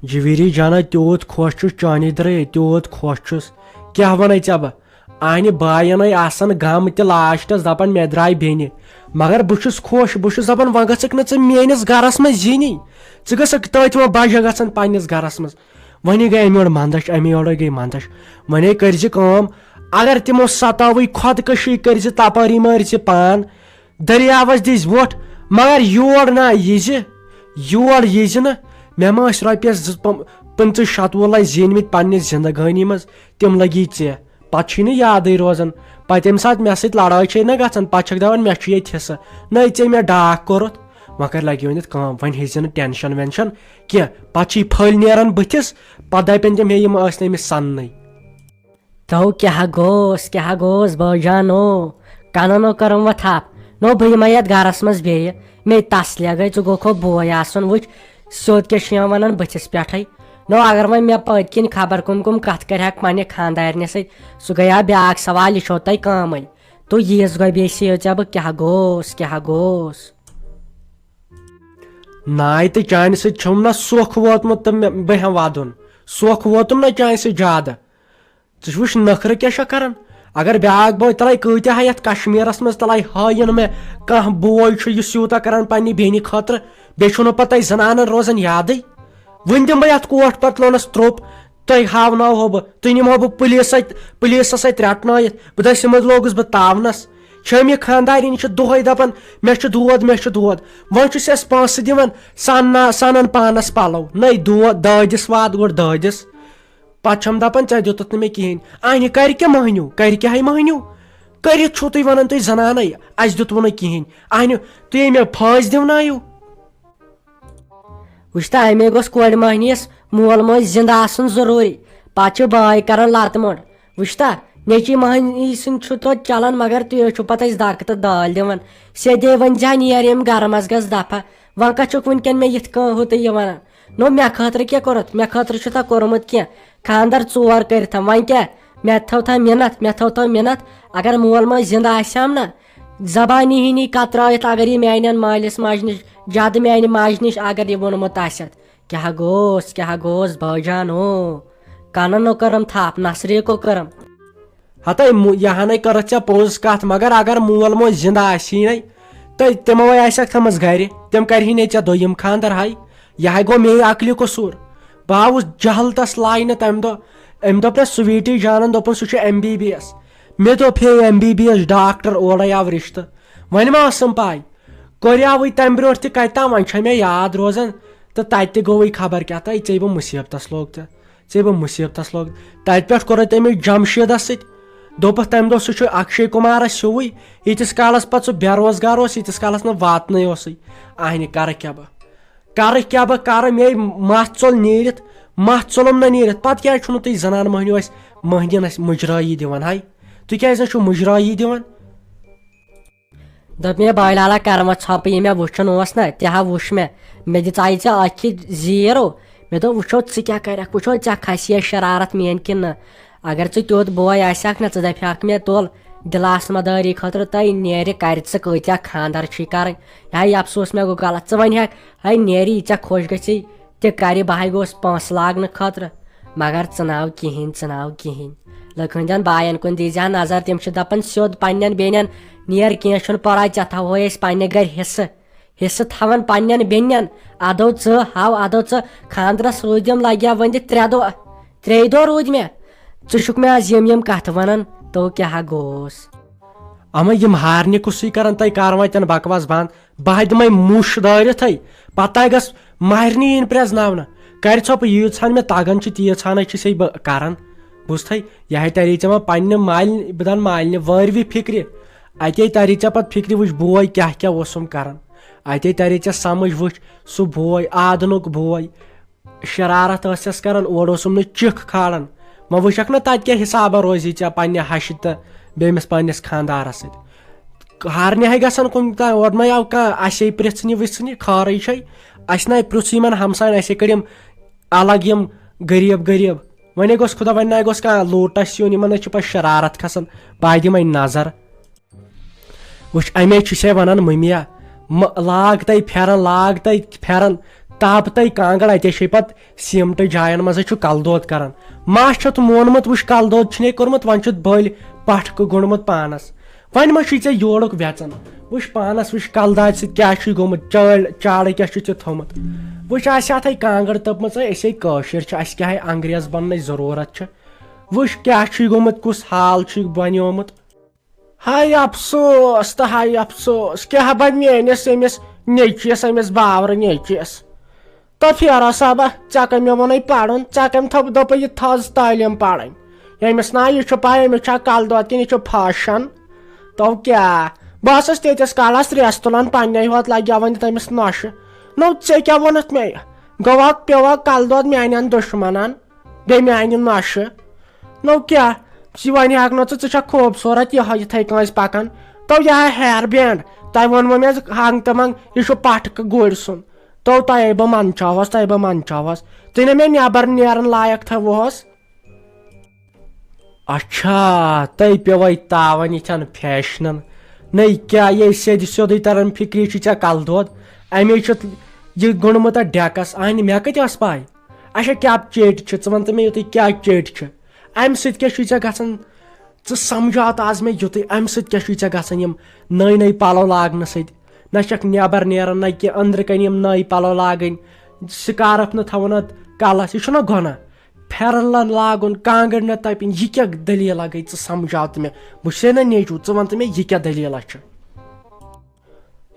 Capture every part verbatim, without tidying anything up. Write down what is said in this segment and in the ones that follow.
جویری جانا، تیوٗت خۄش چھُس چانی درے، تیوٗت خۄش چھُس۔ کیٛاہ وَنے ژےٚ بہٕ؟ اہنہِ بایَن ہے آسان غم تہِ لاسٹَس دَپان مےٚ درٛاے بیٚنہِ۔ مگر بہٕ چھُس خۄش، بہٕ چھُس دَپان وۄنۍ گژھکھ نہٕ ژٕ میٛٲنِس گَرَس منٛز یِنی۔ ژٕ گژھکھ تٔتھۍ وۄنۍ بَجہِ گژھان پنٛنِس گَرَس منٛز۔ وۄنۍ گٔے اَمہِ یورٕ منٛدَچھ، اَمہِ یورٕ گٔے منٛدَچھ۔ وۄنۍ ہے کٔرۍ زِ کٲم، اگر تِمو سَتاوٕے خۄدکٔشی کٔرۍ زِ تَپٲری مٲرۍ زِ پان، دٔریاوَس دِژ وۄٹھ، مگر یور نہ یہِ زِ، یور یہِ زِ نہٕ۔ مےٚ ما ٲسۍ رۄپیَس زٕ پم-، پٕنٛژٕہ شَتوُہ لَچھ زیٖنمٕتۍ پنٛنہِ زِندگٲنی منٛز، تِم لٔگی ژےٚ۔ پَتہٕ چھُے نہٕ یادٕے روزان۔ پَتہٕ ییٚمہِ ساتہٕ مےٚ سۭتۍ لڑٲے چھے نہ گژھان، پَتہٕ چھَکھ دَپان مےٚ چھُ ییٚتہِ حصہٕ۔ نٔے ژےٚ مےٚ ڈاکھ کوٚرُتھ۔ وۄنۍ کَرِ لَگہِ ؤنِتھ کٲم، وۄنۍ ہیٚزِ نہٕ ٹٮ۪نشَن وٮ۪نشَن کینٛہہ۔ پَتہٕ چھُے پھٔلۍ نیران بٕتھِس، پَتہٕ دَپن تِم ہے یِم ٲسۍ نہٕ أمِس سَننٕے۔ تو کیٛاہ گوس، کیٛاہ گوس بٲجانو؟ کَنَنو کٔرٕم وۄنۍ تھپھ۔ نو بہٕ یِمَے یَتھ گَرَس منٛز بیٚیہِ۔ مے تَسلیا گٔے، ژٕ گوٚکھو بوے آسُن۔ وٕچھ، سیوٚد کیٛاہ چھُ یِوان وَنان بٕتھِس پٮ۪ٹھَے۔ نو اگر وۄنۍ مےٚ پٔتۍ کِنۍ خبر کُم کُم کَتھ کَرِ ہا پنٛنہِ خانٛدارنہِ سۭتۍ، سُہ گٔیو بیٛاکھ سوال، یہِ چھو تۄہہِ کٲمٕے۔ تو ییٖژ گۄبے سے ژےٚ بہٕ، کیٛاہ گوس، کیٛاہ گوس؟ ناے تہٕ چانہِ سۭتۍ چھُم نہ سۄکھ ووتمُت تہٕ مےٚ، بہٕ ہٮ۪مہٕ وَدُن۔ سۄکھ ووتُم نہ چانہِ سۭتۍ زیادٕ۔ ژٕ چھُ وٕچھ نخرٕ کیٛاہ چھےٚ کران۔ اگر بیٛاکھ بوے تَلے کۭتیٛاہ ہا یَتھ کشمیٖرس منٛز تَلے ہٲیِن مےٚ کانٛہہ بوے چھُ یُس یوٗتاہ کران پننہِ بیٚنہِ خٲطرٕ، بیٚیہِ چھُنہٕ پتہٕ تۄہہِ زنانن روزان یادٕے۔ وٕنہِ دِمہٕ بہٕ یَتھ کوٹھ پتلونس ترٛوپ، تۄہہِ ہاوناوہو بہٕ، تُہۍ نِمہو بہٕ پُلیٖس اَتہِ، پُلیٖسس اَتہِ رٹنٲیِتھ، بہٕ دٔسۍ منٛز لوگُس بہٕ تاونس۔ چھٲمۍ یہِ خانٛدارِنۍ چھِ دۄہے دپان، مےٚ چھُ دود، مےٚ چھُ دود۔ وۄنۍ چھُس یَس پونٛسہٕ دِوان، سننا-، سنان پانس پلو۔ نَے دود، دٲدِس وات گۄڈٕ دٲدِس۔ پتہٕ چھَم دَپان، "ژےٚ دیُتُتھ نہٕ مےٚ کِہیٖنۍ۔" اَہنہِ کَرِ کیٛاہ مٔہنیوٗ؟ کَرِ کیٛاہ ہے مٔہنیوٗ؟ کٔرِتھ چھُو تُہۍ وَنان تُہۍ زَنانَے، اَسہِ دیُتوٕ نہٕ کِہیٖنۍ۔ اَہنہِ تُہۍ مےٚ پھٲسۍ دِونٲیِو۔ وٕچھ تہٕ، اَمے گوٚژھ کورِ مٔہنِیَس مول موج زِندٕ آسُن ضروٗری۔ پَتہٕ چھِ بٲے کَران لَتہٕ مۄنٛڈ۔ وٕچھ تہٕ، نیٚچی مٔہنی سٕنٛدۍ چھُ توتہِ چَلان، مگر تُہۍ حظ چھُو پَتہٕ اَسہِ دَکہٕ تہٕ دٲلۍ دِوان۔ سیٚدے ؤنۍ زِ ہا، نیر ییٚمہِ گَرٕ منٛز گژھ دَفع۔ وۄنۍ کَتھ چھُکھ وٕنکٮ۪ن مےٚ یِتھ کٔنۍ ہُہ تہٕ یہِ وَنان؟ نو، مےٚ خٲطرٕ کیٛاہ کوٚرُتھ؟ مےٚ خٲطرٕ چھُ تھا کوٚرمُت کینٛہہ؟ خاندر ژور کٔرِتھ وۄنۍ کیٛاہ؟ مےٚ تھٲو تھا مِنَتھ، مےٚ تھٲو تھا مِنَتھ۔ اگر مول موج زِندٕ آسہِ ہم نہ، زبانی ہی نی کترٲیِتھ اگر یہِ میانٮ۪ن مٲلِس ماجہِ نِش، زیادٕ میانہِ ماجہِ نِش اگر یہِ ووٚنمُت آسٮ۪تھ، کیٛاہ گوس، کیٛاہ گوس بٲجان ہو؟ کنن نو کٔرٕم تھپھ، نصرے کو کٔرٕم۔ ہتے مو-، یہِ ہنے کٔرٕتھ ژےٚ پوٚز کتھ، مگر اگر مول موج زِندٕ آسی نے، تہٕ تِمو ہے آسٮ۪کھ تھٲمٕژ گرِ، تِم کرِہی نے ژےٚ دوٚیِم خاندر ہاے۔ یہِ ہاے گوٚو مے عقلہِ قصوٗر۔ بہٕ آوُس جہلتس لاینہٕ تمہِ دۄہ۔ أمۍ دوٚپ مےٚ سویٖٹی جانن، دوٚپُن سُہ چھُ ایم بی بی ایس۔ مےٚ دوٚپ، ہے، M B B S doctor, اورے آو رشتہٕ۔ وۄنۍ ما ٲسٕم پاے؟ کوٚریاوٕے تمہِ برونٛٹھ تہِ کتہِ تام، وۄنۍ چھےٚ مےٚ یاد روزان۔ تہٕ تتہِ تہِ گوٚوٕے خبر کیٛاہ تام، ژےٚ بہٕ مُصیبتس لوگ تہٕ۔ ژےٚ بہٕ مُصیبتس لوگ۔ تتہِ پٮ۪ٹھ کوٚر تٔمِس جمشیدس سۭتۍ۔ دوٚپُکھ، تَمہِ دۄہ سُہ چھُ اکشے کُمارس ہیوٗوٕے، ییٖتِس کالس پتہٕ سُہ بے روزگار اوس، ییٖتِس کالس نہٕ واتنٕے اوسُے۔ اہنہِ کرٕ کیٛاہ بہٕ؟ کرٕ کیٛاہ بہٕ کرٕ؟ مے مَس ژوٚل نیٖرِتھ، مَس ژوٚلُم نہ نیٖرِتھ۔ پتہٕ کیٛازِ چھُنہٕ تُہۍ زنان مٔہنیو اَسہِ مٔہنِوٮ۪ن اَسہِ مُجرٲیی دِوان ہاے؟ تُہۍ کیٛازِ نہ چھِو مُجرٲیی دِوان؟ دوٚپ مےٚ، بٲے لالا، کرٕ وۄنۍ ژھۄپہٕ، یہِ مےٚ وٕچھُن اوس نہ، تہِ ہا وٕچھ مےٚ۔ مےٚ دِژایہِ ژےٚ أکھِ زیٖرو۔ مےٚ دوٚپ، وٕچھو ژٕ کیٛاہ کرکھ، وٕچھو ژےٚ کھسہِ یا شرارت میٲنۍ کِنہٕ نہ۔ اگر ژٕ تیُتھ بوے آسہِ ہکھ نہ، ژٕ دپہِ ہکھ مےٚ، تُل دِلاسہٕ مدٲری خٲطرٕ، تہٕ نیرِ کرِ ژٕ کۭتیاہ خاندر چھُے کرٕنۍ۔ یہِ ہا یہِ افسوس مےٚ گوٚو غلط۔ ژٕ ونہِ ہکھ، ہے نیرِ یہِ ژےٚ خۄش گژھی، تہِ کرِ، بہٕ ہاے گوس پونٛسہٕ لاگنہٕ خٲطرٕ، مگر ژٕ ناو کِہینۍ، ژٕ ناو کِہینۍ۔ لُکہٕ ہٕنٛدٮ۪ن بایَن کُن دیٖزِ ہا نظر، تِم چھِ دَپان سیوٚد پنٛنٮ۪ن بیٚنٮ۪ن، "نیر، کینٛہہ چھُنہٕ پَرواے، ژےٚ تھاوہوے أسۍ پنٛنہِ گَرِ حِصہٕ، حِصہٕ تھاوان پنٛنٮ۪ن بیٚنٮ۪ن، اَدو ژٕ ہاو، اَدو ژٕ خانٛدرَس روٗدۍ یِم لَگہِ ہا وۄنۍ دِ ترٛےٚ دۄہ، ترٛیٚیہِ دۄہ روٗدۍ مےٚ، ژٕ چھُکھ مےٚ آز یِم یِم کَتھٕ وَنان، تو کیٛاہ ہا گوس؟" اَما یِم ہارنہِ کُسٕے کَران تۄہہِ کَران وۄنۍ تَن بکواس بنٛد۔ بہٕ ہا دِمے مُش دٲرِتھٕے، پتہٕ گژھ مہرنہِ یِنۍ پرٛزناونہٕ۔ کرِ ژھۄپہٕ، ییٖژ ہن مےٚ تگان چھِ، تیٖژ ہنٕے چھِ سے بہٕ کران۔ بوٗزتھٕے، یہِ ہا ترے ژےٚ وۄنۍ پننہِ مالنہِ، بہٕ دپہٕ مالنہِ، وٲروِ فکرِ۔ اتے ترے ژےٚ پتہٕ فکرِ، وٕچھ بوے کیٛاہ کیٛاہ اوسُم کران۔ اتے ترے ژےٚ سمجھ، وٕچھ سُہ بوے، آدنُک بوے۔ شرارت ٲسٮ۪س کران، اورٕ اوسُم نہٕ چِکھ کھالان۔ وۄنۍ وٕچھکھ نہ تتہِ کیٛاہ حسابہ روزی ژےٚ پننہِ ہشہِ تہٕ بیٚمِس پننِس خانٛدارس سۭتۍ۔ ہارنہِ ہے گژھان کُنہِ تام، اورٕ ما آو کانٛہہ اسے پرژھنہِ وژھنہِ، خٲرٕے چھے۔ اسہِ نہ پرژھ یِمن ہمساین، اسے کٔڑۍ یِم الگ یِم غریب غریب۔ وۄنۍ گوٚژھ خدا، وۄنۍ نہ گوٚژھ کانٛہہ لوٗٹس یُن، یِمن نہ چھِ پتہٕ شرارت کھسان۔ بہٕ دِمے نظر۔ وٕچھ، اَمے چھُ سے وَنان مٔمیا، مہٕ لاگ تَے پھٮ۪رن، لاگ تَے پھٮ۪رن، تاپہٕ تَے کانٛگٕر، اَتے چھے پتہٕ سیٖمٹہٕ جاین منٛزٕے چھُ کلہٕ دود کران۔ ما چھُتھ مونمُت، وٕچھ کلہٕ دود چھُنے کوٚرمُت، وۄنۍ چھُتھ بٔلۍ پٹھکہٕ گوٚنڈمُت پانس۔ وۄنۍ ما چھُے ژےٚ یورُک وٮ۪ژن؟ وٕچھ پانس، وٕچھ کلہٕ دادِ سۭتۍ کیٛاہ چھُے گوٚمُت، چٲلۍ چاڑٕ کیٛاہ چھُے ژےٚ تھوٚمُت؟ وٕچھ، اسہِ ہتھے کانٛگٕر تٔپمٕژ، أسے کٲشِر چھِ، اسہِ کیٛاہ ہے انگریز بننٕچ ضروٗرت چھِ؟ وٕچھ کیٛاہ چھُے گوٚمُت، کُس حال چھُے بنیومُت؟ ہاے افسوس تہٕ ہاے افسوس، کیٛاہ بنہِ میٲنِس أمِس نیٚچوِس، أمِس باورٕ نیٚچوِس؟ تو فیرو صٲبہ، ژےٚ کٔمۍ مےٚ ووٚنُے پرُن؟ ژےٚ کٔمۍ تھوٚپ، دوٚپُے یہِ تھٔز تعلیٖم پرٕنۍ؟ ییٚمِس نا یہِ چھُ پاے، أمِس چھا کلہٕ دود کِنہٕ یہِ چھُ فاشن؟ تو کیٛاہ؟ بہٕ ٲسٕس تیٖتِس کالس ریس تُلان، پننے ہوت لگہِ ہا وۄنۍ تٔمِس نۄشہِ۔ نو ژےٚ کیٛاہ ووٚنُتھ مےٚ؟ گوٚوا پیوٚوا کلہٕ دود میانٮ۪ن دُشمنن؟ بیٚیہِ میانہِ نۄشہِ۔ نو کیٛاہ؟ ژٕ وۄنۍ ہٮ۪کھ نہٕ ژٕ، ژٕ چھکھ خوٗبصوٗرت یِہوٚے یِتھَے کٔنۍ پکان۔ تو یہِ ہا ہیر بینڈ، تۄہہِ ووٚنمو مےٚ ہنٛگ تہٕ منٛگ، یہِ چھُ پٹھکہٕ گُرۍ سُنٛد۔ تو تۄہے بہٕ منٛدچھاوس، تۄہہِ بہٕ منٛدچھاوس۔ تُہۍ نہ مےٚ نٮ۪بر نیرن لایق تھٲوہوس۔ اچھا، تۄہہِ پیوٚوَے تاوَن یِتھٮ۪ن فیشنن۔ نَے کیٛاہ، یے سیٚدِ سیوٚدُے تران فِکرِ، یہِ چھُ ژےٚ کلہٕ دود۔ اَمے چھُ یہِ گوٚنڈمُت اَتھ ڈٮ۪کس۔ اَہنہِ، مےٚ کَتہِ ٲس پَے؟ اچھا، کیٛاہ چیٚٹۍ چھِ؟ ژٕ وَن تہٕ مےٚ یوٚتُے کیٛاہ چیٚٹۍ چھِ؟ اَمہِ سۭتۍ کیٛاہ چھُے ژےٚ گژھان؟ ژٕ سمجھاو تہٕ آز مےٚ یُتُے، اَمہِ سۭتۍ کیٛاہ چھُے ژےٚ گژھان یِم نٔے نٔے پَلو لاگنہٕ سۭتۍ؟ نہ چھَکھ نٮ۪بر نیران، نہ کینٛہہ، أنٛدرٕ کَنۍ یِم نٔے پَلو لاگٕنۍ، سکارف نہٕ تھاوُن اَتھ کَلَس، یہِ چھُنہ گۄناہ؟ پھٮ۪رن لا-، لاگُن، کانٛگٕر نہ تَپِنۍ، یہِ کیٛاہ دٔلیٖلہ گٔے؟ ژٕ سمجھاو تہٕ مےٚ، بہٕ چھُسے نہ نیٚچوٗ، ژٕ وَن تہٕ مےٚ یہِ کیٛاہ دٔلیٖلہ چھِ؟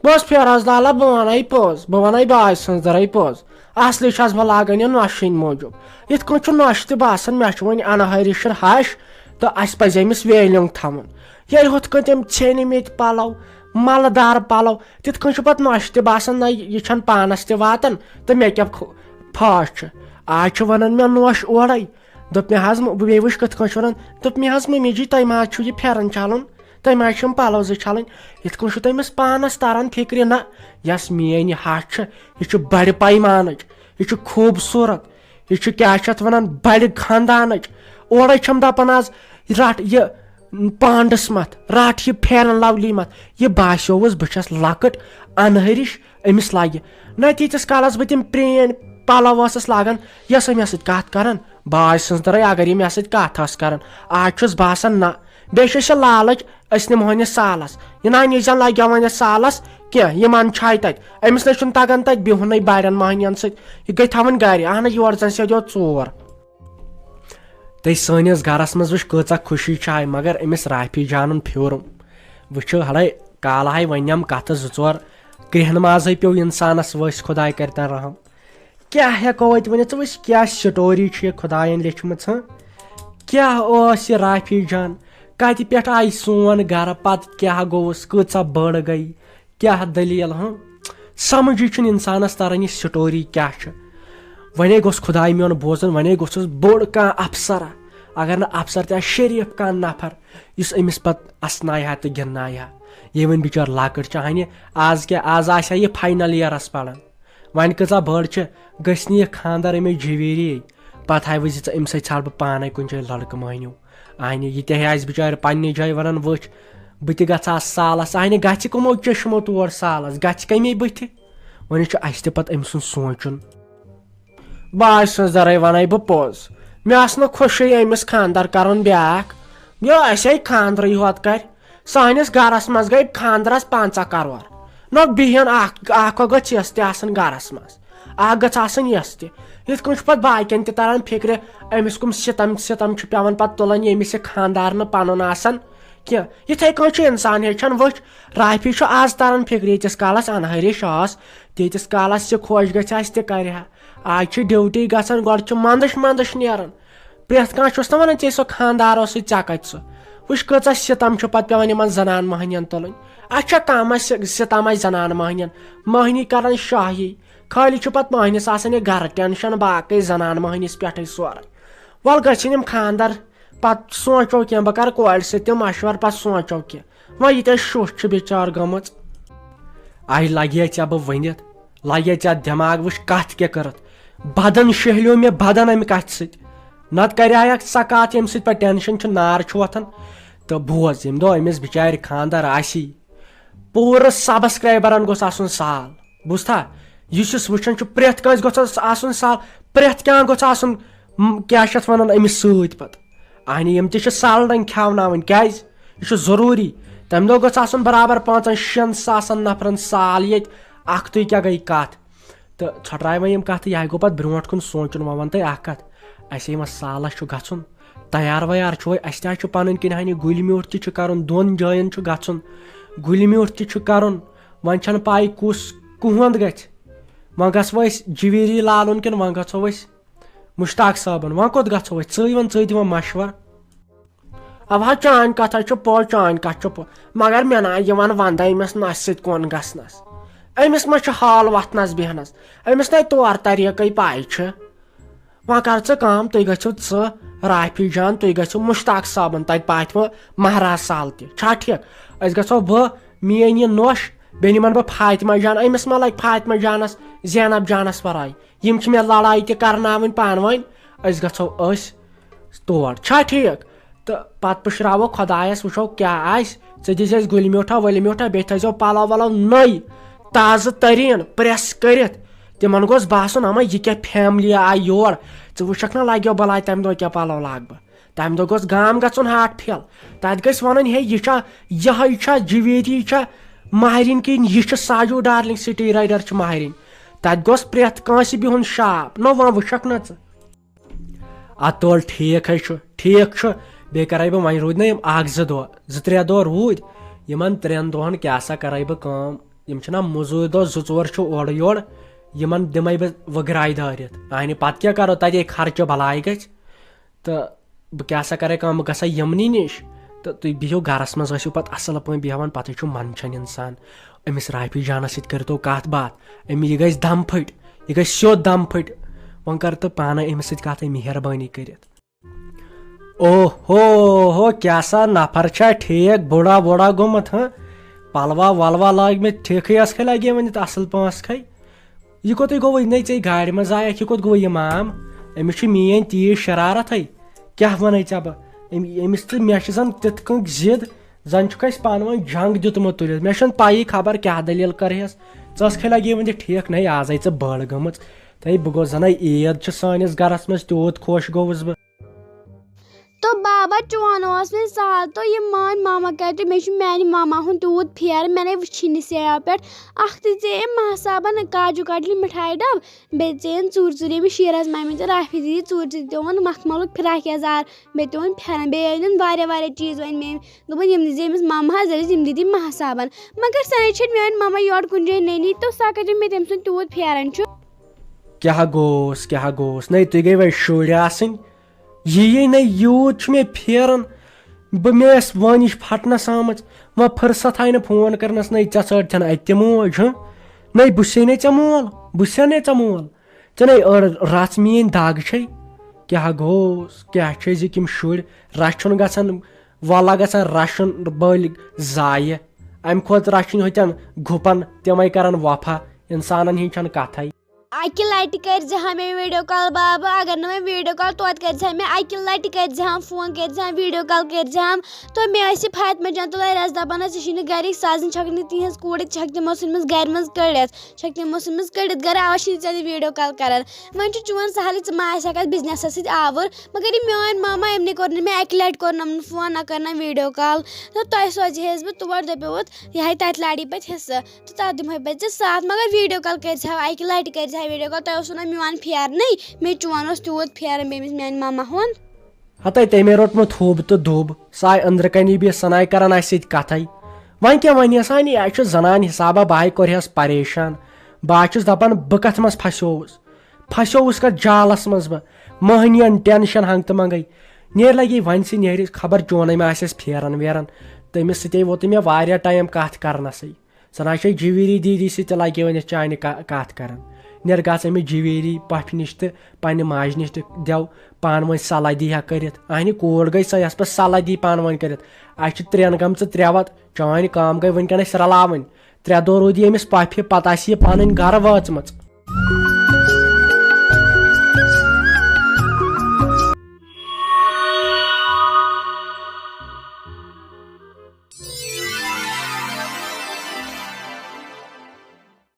بس فیروز لالا، بہٕ وَنے پوٚز، بہٕ وَنے باے سٕنٛز دٔرٕے پوٚز۔ اصلی چھَس بہٕ لاگان یہِ نۄشہِ ہٕنٛدِ موٗجوٗب۔ یِتھ کٔنۍ چھُ نۄشہِ تہِ باسان، مےٚ چھُ وۄنۍ اَنہٕ ہٲرِشِر ہَش، تہٕ اَسہِ پَزِ أمِس ویلیوٗ تھاوُن۔ ییٚلہِ ہُتھ کٔنۍ تٔمۍ ژھیٚنۍ مٕتۍ پَلو، مَلہٕ دار پَلو، تِتھ کٔنۍ چھُ پَتہٕ نۄشہِ تہِ باسان، نہ، یہِ چھَنہٕ پانَس تہِ واتان، تہٕ مےٚ کیٛاہ خو-، پھاش چھُ۔ آز چھُ وَنان مےٚ نۄش اورَے۔ دوٚپ مےٚ حظ، مہ-، بیٚیہِ وٕچھ کِتھ کٔنۍ چھُ وَنان۔ دوٚپ مےٚ حظ، مٔمی جی، تۄہہِ ما حظ چھُو یہِ پھٮ۪رَن چھَلُن؟ تۄہہِ ما حظ چھِ یِم پَلو زٕ چھَلٕنۍ؟ یِتھ کٔنۍ چھُ تٔمِس پانَس تَران فِکرِ، نہ، یۄس میٛٲنۍ یہِ ہَش چھِ، یہِ چھِ بَڑِ پیمانٕچ، یہِ چھِ خوٗبصوٗرت، یہِ چھِ کیٛاہ چھِ اَتھ وَنان، بَڑِ خاندانٕچ۔ اورَے چھَم دَپان آز، رَٹ یہِ پانٛڈَس مَتھ، رَٹ یہِ پھٮ۪رَن لَولی مَتھ۔ یہِ باسیووُس بہٕ چھَس لۄکٕٹ، اَنہٕ ہرِش، أمِس لَگہِ۔ نہ تیٖتِس کالَس بہٕ تِم پرٛٲنۍ پَلو ٲسٕس لاگان، یہِ ٲسٕے مےٚ سۭتۍ کَتھ کَران، باے سٕنٛز دٔرٕے اگر یہِ مےٚ سۭتۍ کَتھ ٲس کَران۔ آز چھُس باسان نہ، بیٚیہِ چھُ سُہ لالٕچ، أسۍ نِمہون یہِ سالَس۔ یہِ نہ نیٖزٮ۪ن لَگہِ وۄنۍ یَتھ سالَس کینٛہہ، یہِ منٛدچھایہِ تَتہِ۔ أمِس نہ چھُنہٕ تَگان تَتہِ بِہُنٕے بَڑٮ۪ن مۄہنِوٮ۪ن سۭتۍ، یہِ گٔے تھاوٕنۍ گَرِ۔ اَہَن حظ، یورٕ زَن سیٚدیو ژور۔ تہٕ سٲنِس گَرَس منٛز وٕچھ کۭژاہ خوشی چھِ آے، مگر أمِس رافی جانُن پھیوٗرُم۔ وٕچھِو ہَڑے، کالہٕ ہَے وَنٮ۪م کَتھٕ زٕ ژور، کرٛیٚہنہٕ مازَے پیوٚو اِنسانَس ؤسۍ، خۄداے کَرِ تَن رحم۔ کیٛاہ ہٮ۪کو أتۍ ؤنِتھ؟ ژٕ وٕچھ کیٛاہ سٹوری چھِ یہِ خۄدایَن لیٚچھمٕژ، ہاں؟ کیٛاہ اوس یہِ رافی جان؟ کَتہِ پٮ۪ٹھ آیہِ سون گَرٕ؟ پَتہٕ کیٛاہ گوٚوُس؟ کۭژاہ بٔڑ گٔے؟ کیٛاہ دٔلیٖل، ہاں؟ سَمجھٕے چھُنہٕ اِنسانَس تَران یہِ سٹوری کیٛاہ چھِ۔ وَنے گوٚژھ خۄداے میون بوزُن، وَنے گوٚژھُس بوٚڑ کانٛہہ اَفسَرا، اگر نہٕ اَفسَر تہِ آسہِ، شریٖف کانٛہہ نفر، یُس أمِس پَتہٕ اَسنایہِ ہا تہٕ گِنٛدنایہِ ہا۔ یہِ وۄنۍ بِچٲر لۄکٕٹ چھِ، ہَنہِ آز کیٛاہ، آز آسہِ ہا یہِ فاینَل یِیَرَس پَران۔ وۄنۍ کۭژاہ بٔڑ چھِ، گٔژھۍ نہٕ یہِ خاندار أمِس جویٖری۔ پَتہٕ ہاے وٕچھ ژٕ، أمِس سۭتۍ ژھانٛڈٕ بہٕ پانے کُنہِ جایہِ لڑکہٕ مۄہنیو۔ اہنہِ، یہِ تہِ ہے آسہِ بِچارِ پننہِ جایہِ ونان، وٕچھ، بہٕ تہِ گژھٕ ہا سالس۔ اہنہِ، گژھِ کٕمو چشمو تور سالس؟ گژھِ کمے بٕتھِ؟ وۄنۍ چھُ اسہِ تہِ پتہٕ أمۍ سُنٛد سونٛچُن۔ باے سٕنٛز درے ونے بہٕ پوٚز۔ مےٚ ٲس نہٕ خوشی أمِس خانٛدر کرُن بیٛاکھ۔ یہِ اسے خانٛدرٕے ہوت کرِ۔ سٲنِس گرس منٛز گٔے خانٛدرس پنٛژاہ کرور۔ نہ بِہِن اکھ، اکھ گٔژھ یۄس تہِ آسٕنۍ گرس منٛز۔ اکھ گٔژھ آسٕنۍ یۄس تہِ۔ یِتھ کٔنۍ چھُ پتہٕ باقین تہِ تران فکرِ، أمِس کُم ستم، ستم چھُ پٮ۪وان پتہٕ تُلٕنۍ، ییٚمِس یہِ خانٛدار نہٕ پنُن آسان کینٛہہ۔ یِتھے کٔنۍ چھُ انسان ہیٚچھان۔ وٕچھ، رافی چھُ آز تران فکرِ، ییٖتِس کالس انہٲرِش ٲس، تیٖتِس کالس یہِ خۄش گژھِ آسہِ تہِ کرِ ہا۔ آز چھِ ڈیوٹی گژھان، گۄڈٕ چھُ منٛدٕچھ منٛدٕچھ نیران۔ پرٛٮ۪تھ کانٛہہ چھُس نہ ونان، ژےٚ سُہ خانٛدار اوسُے، ژےٚ کتہِ سُہ؟ وٕچھ، کۭژاہ ستم چھُ پتہٕ پٮ۪وان یِمن زنان مۄہنین تُلٕنۍ۔ اَسہِ چھا کم، اَسہِ ستم آسہِ زنان مۄہنین؟ مۄہنی کران شاہی، خٲلی چھُ پتہٕ مۄہنِس آسان یہِ گرٕ ٹینشن، باقٕے زنان مۄہنِس پٮ۪ٹھٕے سورُے۔ ول گژھِنۍ یِم خانٛدر، پتہٕ سونٛچو کینٛہہ، بہٕ کرٕ کورِ سۭتۍ تہِ مشورٕ، پتہٕ سونٛچو کینٛہہ۔ وۄنۍ ییٖتیٛاہ شُش چھِ بِچار گٔمٕژ۔ آے لگے ژےٚ بہٕ ؤنِتھ، لگے ژےٚ دٮ۪ماغ، وٕچھ کتھ کیٛاہ کٔرٕتھ۔ بدن شہلیو مےٚ بدن امہِ کتھِ سۭتۍ۔ نتہٕ کرِ ہا اکھ سۄ کتھ، ییٚمہِ سۭتۍ پتہٕ ٹینشن چھُ، نار چھُ وۄتھان۔ تہٕ بوز، ییٚمہِ دۄہ أمِس بِچارِ خانٛدر آسی، پوٗرٕ سبسکرایبرن گوٚژھ آسُن سال۔ بوٗزتھا؟ یُس یُس وٕچھان چھُ، پرٛٮ۪تھ کٲنٛسہِ گوٚژھ آس-، آسُن سال، پرٛٮ۪تھ کانٛہہ گوٚژھ آسُن، م، کیٛاہ چھِ اَتھ وَنان، أمِس سۭتۍ پَتہٕ۔ اہنہِ، یِم تہِ چھِ سالڈَن کھیٛاوناوٕنۍ۔ کیٛازِ؟ یہِ چھُ ضروٗری۔ تَمہِ دۄہ گوٚژھ آسُن برابر پانٛژَن شٮ۪ن ساسَن نفرَن سال ییٚتہِ۔ اَکھتُے کیٛاہ گٔے کَتھ؟ تہٕ ژھۄٹرایہِ وۄنۍ یِم کَتھٕ، یہِ ہا گوٚو پَتہٕ برونٛٹھ کُن سونٛچُن۔ وۄنۍ وَن تہٕ اَکھ کَتھ، اَسہِ یِمَس سالَس چھُ گژھُن، تیار ویار چھُ وۄنۍ، اَسہِ تہِ حظ چھُ پَنٕنۍ کِنۍ ہَنہِ گُلۍ میوٗٹھ تہِ چھُ کَرُن، دۄن جایَن چھُ گژھُن، گُلۍ میوٗٹھ تہِ چھُ کَرُن۔ وۄنۍ چھَنہٕ پَے کُس کُہُنٛد گژھِ۔ وۄنۍ گژھو أسۍ جویری لالُن کِنہٕ وۄنۍ گژھو أسۍ مشتاق صٲبُن؟ وۄنۍ کوٚت گژھو أسۍ؟ ژٕے وَن، ژٕے دِ وۄنۍ مَشوَر۔ اَوا، چٲنۍ کَتھ حظ چھِ پوٚز، چٲنۍ کَتھ چھِ پوٚز۔ مگر مےٚ نہ یِوان وَندَے أمِس نَسہِ سۭتۍ کُن گژھنَس۔ أمِس ما چھُ حال وۄتھنَس بیٚہنَس؟ أمِس نَے طور طریٖقَے پَے چھِ۔ وۄنۍ کَر ژٕ کٲم، تُہۍ گٔژھِو ژٕ، رافی جان، تُہۍ گٔژھِو مشتاق صٲبُن تَتہِ پاتھِ وۄنۍ مہراز سال تہِ۔ چھا ٹھیٖک؟ أسۍ گژھو بہٕ، میٛٲنۍ یہِ نۄش، بیٚیہِ نِمَن بہٕ فاطمہ جان۔ أمِس ما لَگہِ فاطمہ جانَس، زینب جانَس وَرٲے؟ یِم چھِ مےٚ لڑایہِ تہِ کرناوٕنۍ پانہٕ ؤنۍ۔ أسۍ گژھو أسۍ تور، چھا ٹھیٖک؟ تہٕ پتہٕ پُشراوو خۄدایس، وٕچھو کیٛاہ آسہِ۔ ژٕ دِزِ اَسہِ گُلۍ میوٗٹھا ؤلۍ میوٗٹھا، بیٚیہِ تھٲیزیو پلو ولو نٔے، تازٕ تریٖن، پریس کٔرِتھ۔ تِمن گوٚژھ باسُن، اما، یہِ کیٛاہ فیملی آیہِ یور؟ ژٕ وٕچھکھ نہ، لگیو بلاے تمہِ دۄہ کیٛاہ پلو لاگہٕ بہٕ؟ تمہِ دۄہ گوٚژھ گام گژھُن ہارٹ فیل۔ تتہِ گٔژھۍ ونٕنۍ، ہے، یہِ چھا، یِہے چھا جویری چھا ماہرِنۍ کِنۍ یہِ چھِ ساجو ڈارلنگ سٹی رایڈر چھِ ماہرِنۍ؟ تتہِ گوٚژھ پرٛٮ۪تھ کٲنٛسہِ بِہُن شاپ۔ نہ، وۄنۍ وٕچھکھ نہ ژٕ۔ ادٕ تُل، ٹھیٖک ہے چھُ، ٹھیٖک چھُ۔ بیٚیہِ کرے بہٕ، وۄنۍ روٗدۍ نہ یِم اکھ زٕ دۄہ، زٕ ترٛےٚ دۄہ روٗدۍ۔ یِمن ترٛٮ۪ن دۄہن کیٛاہ سا کرے بہٕ کٲم؟ یِم چھِنہ مٔزوٗرۍ دۄہ زٕ ژور چھُ اورٕ یورٕ، یِمن دِمے بہٕ وٕگراے دٲرِتھ۔ اہنہِ پتہٕ کیٛاہ کرو، تتے خرچہٕ بلاے گژھِ۔ تہٕ بہٕ کیٛاہ سا کرے کٲم، بہٕ گژھٕ ہا یِمنٕے نِش۔ تہٕ تُہۍ بِہِو گرس منٛز، ٲسِو پتہٕ اصل پٲٹھۍ بیٚہوان، پتہٕ چھُ منٛدچھان انسان۔ أمِس رافی جانس سۭتۍ کٔرِو تُہۍ کتھ باتھ، أمۍ، یہِ گژھِ دم پھٔٹۍ، یہِ گژھِ سیوٚد دم پھٔٹۍ۔ وۄنۍ کر تہٕ پانے أمِس سۭتۍ کتھ، مہربٲنی کٔرِتھ۔ او ہو ہو، کیٛاہ سا نفر چھا ٹھیٖک، بوڑا ووڑا گوٚمُت، ہاں؟ پلوا ولوا لٲگۍ مٕتۍ ٹھیٖکھٕے، ٲس کھے لگے وۄنۍ اصل پانٛژھ کھے۔ یہِ کوٚتٕے گوٚو وۄنۍ؟ نَے ژےٚ گاڑِ منٛز آے، اَتھ یہِ کوٚت گوٚو یہِ مام؟ أمِس چھُ میٛٲنۍ تیٖژ شرارت ہے۔ کیٛاہ وَنَے ژےٚ بہٕ؟ أمۍ، أمِس تہٕ مےٚ چھِ زَن تِتھ کٔنۍ ضِد، زَن چھُکھ اَسہِ پانہٕ ؤنۍ جنٛگ دیُتمُت تُلِتھ۔ مےٚ چھَنہٕ پَیی خبر کیٛاہ دٔلیٖل کَرٕہَس۔ ژٕ ٲسکھَے لَگے وٕنہِ ٹھیٖک، نَے آزَے ژٕ بٔڑ گٔمٕژ۔ تَے بہٕ گوٚوس زَنَے، عیٖد چھِ سٲنِس گَرَس منٛز، تیوٗت خۄش گوٚوُس بہٕ۔ تو بابا، چون اوس وۄنۍ سہل، تو یہِ مٲنۍ ماما کَتہِ؟ مےٚ چھُ میٛانہِ ماما ہُنٛد تیوٗت پھیرٕ، مےٚ نَے وٕچھی نہٕ سیاہ پٮ۪ٹھ۔ اَکھ تہِ ژےٚ أمۍ ماہ صابَن کاجوٗ کَٹلی مِٹھایہِ ڈَبہٕ، بیٚیہِ ژےٚ أمۍ ژوٗرِ ژوٗرِ أمِس شیٖرَس مَمہِ تہٕ رافی دیدی ژوٗرِ ژوٗرِ تہِ اوٚن مَخمَلُک فِراک یَزار، بیٚیہِ تہِ اوٚن پھٮ۪رَن، بیٚیہِ أنِن واریاہ واریاہ چیٖز أنۍ مےٚ أمۍ۔ دوٚپُن، یِم دِژے أمِس مَمہَس، دَپٮ۪س، یِم دِتی ماہ صابَن۔ مگر سۄ نَے چھَنہٕ میٛٲنۍ مَما یورٕ کُنہِ جایہِ نٔنی، تو سۄ کَتہِ أنۍ مےٚ تٔمۍ سُنٛد تیوٗت پھیرَن چھُ؟ کیٛاہ گوٚوس، کیٛاہ گوٚوس؟ نَے، تُہۍ گٔے وۄنۍ شُرۍ آسٕنۍ۔ یی یی نَے یوٗت چھُ مےٚ پھیران، بہٕ مےٚ ٲس وٲنِج پھٹنَس آمٕژ، وۄنۍ فٕرصت آیہِ نہٕ فون کرنَس، نَے ژےٚ ژٲٹتھَن اَتہِ تہِ موج، ہہ؟ نَے بہٕ چھُسے نَے ژےٚ مول، بہٕ چھُسے نَے ژےٚ مول، ژےٚ نَے أڑ رَژھ میٛٲنۍ دَگ چھے۔ کیٛاہ گوٚوس، کیٛاہ چھِ أزِکۍ یِم شُرۍ، رَچھُن گژھان، وَلہ گژھان رَچھُن بٔلۍ ضایع، اَمہِ کھۄتہٕ رَچھِنۍ ہوٚتٮ۪ن گُپَن، تِمَے کرن وفا، اِنسانَن ہِنٛز چھَنہٕ کَتھَے۔ اَکہِ لَٹہِ کٔرۍ زِ ہا مےٚ video call بابا، اگر نہٕ وۄنۍ video call توتہِ کٔرۍ زِ ہا مےٚ اَکہِ لَٹہِ کٔرۍ زِ ہا phone، کٔرۍ زِ ہا video call، کٔرۍ زِ ہا۔ تہٕ مےٚ ٲسۍ یہِ فاطمہ جان تہٕ لَرِ دَپان ٲس، ژےٚ چھُے نہٕ گَرِچ سَزٕنۍ، چھَکھ نہٕ تِہِنٛز کوٗر، ژٕ چھَکھ تِمو ژھٕنمٕژ گَرِ منٛز کٔڑِتھ، چھَکھ تِمو ژھٕنمٕژ کٔڑِتھ گَرِ، اَوَے چھِنہٕ ژےٚ video call کَران۔ وۄنۍ چھُ چون سہلٕے، ژٕ ما آسہِ ہا کَتھ businessَس سۭتۍ آوُر، مگر یہِ میٛٲنۍ ماما، أمۍ نَے کوٚر نہٕ مےٚ اَکہِ لَٹہِ کوٚرنَم نہٕ phone، نہ کٔرنَم video call۔ تہٕ تۄہہِ سوزِ ہے یَس بہٕ تور، دَپیووُت، یہِ ہاے تَتہِ لاڑِ پَتہٕ حِصہٕ۔ تہٕ تَتھ دِمہٕ ہا بہٕ ژےٚ ساتھ، مگر video call کٔرۍ زِ ہا، اَکہِ لَٹہِ کٔرۍ زِ ہا video call، تۄہہِ اوسوُ نہ میون پھیرنٕے، مےٚ چون اوس تیوٗت پھیران بیٚمِس میٛانہِ ماما ہُنٛد۔ ہَتَے تٔمۍ روٚٹمُت ہُب تہٕ دُب، سُہ آے أنٛدرٕ کَنی بِہِتھ، سۄ نَے کَران اَسہِ سۭتۍ کَتھَے۔ وۄنۍ کیٛاہ وَنہِ ہَس، اَنے اَسہِ چھُ زَنان حِسابہ، بہٕ ہاے کوٚرہَس پریشان، بہٕ ہا چھُس دَپان بہٕ کَتھ منٛز پھَسیووُس، پھَسیووُس کَتھ جالَس منٛز بہٕ، مٔہنِیَن tension ہنٛگتہٕ منٛگَے۔ نیرِ لَگے وۄنۍ سُہ نیرِ، خبر چونَے ما آسٮ۪س پھیران ویران، تٔمِس سۭتے ووتُے مےٚ واریاہ time کَتھ کَرنَسٕے۔ سۄ نہ چھے جویری دیدی سۭتۍ تہِ لگے وۄنۍ اَسہِ چانہِ کا-، کتھ کران۔ نیر گژھ أمِس جویری پۄپھِ نِش تہٕ پننہِ ماجہِ نِش تہٕ دٮ۪و پانہٕ ؤنۍ صلاح دی ہا کٔرِتھ۔ اہنہِ کوٗر گٔے سۄ یۄس پتہٕ صلاح دی پانہٕ ؤنۍ کٔرِتھ۔ اَسہِ چھِ ترٛٮ۪ن گٔمژٕ ترٛےٚ وَتہٕ، چٲنۍ کٲم گٔے وٕنکٮ۪ن اَسہِ رلاوٕنۍ۔ ترٛےٚ دۄہ روٗدی أمِس پۄپھِ، پتہٕ آسہِ یہِ پنٕنۍ گرٕ وٲژمٕژ۔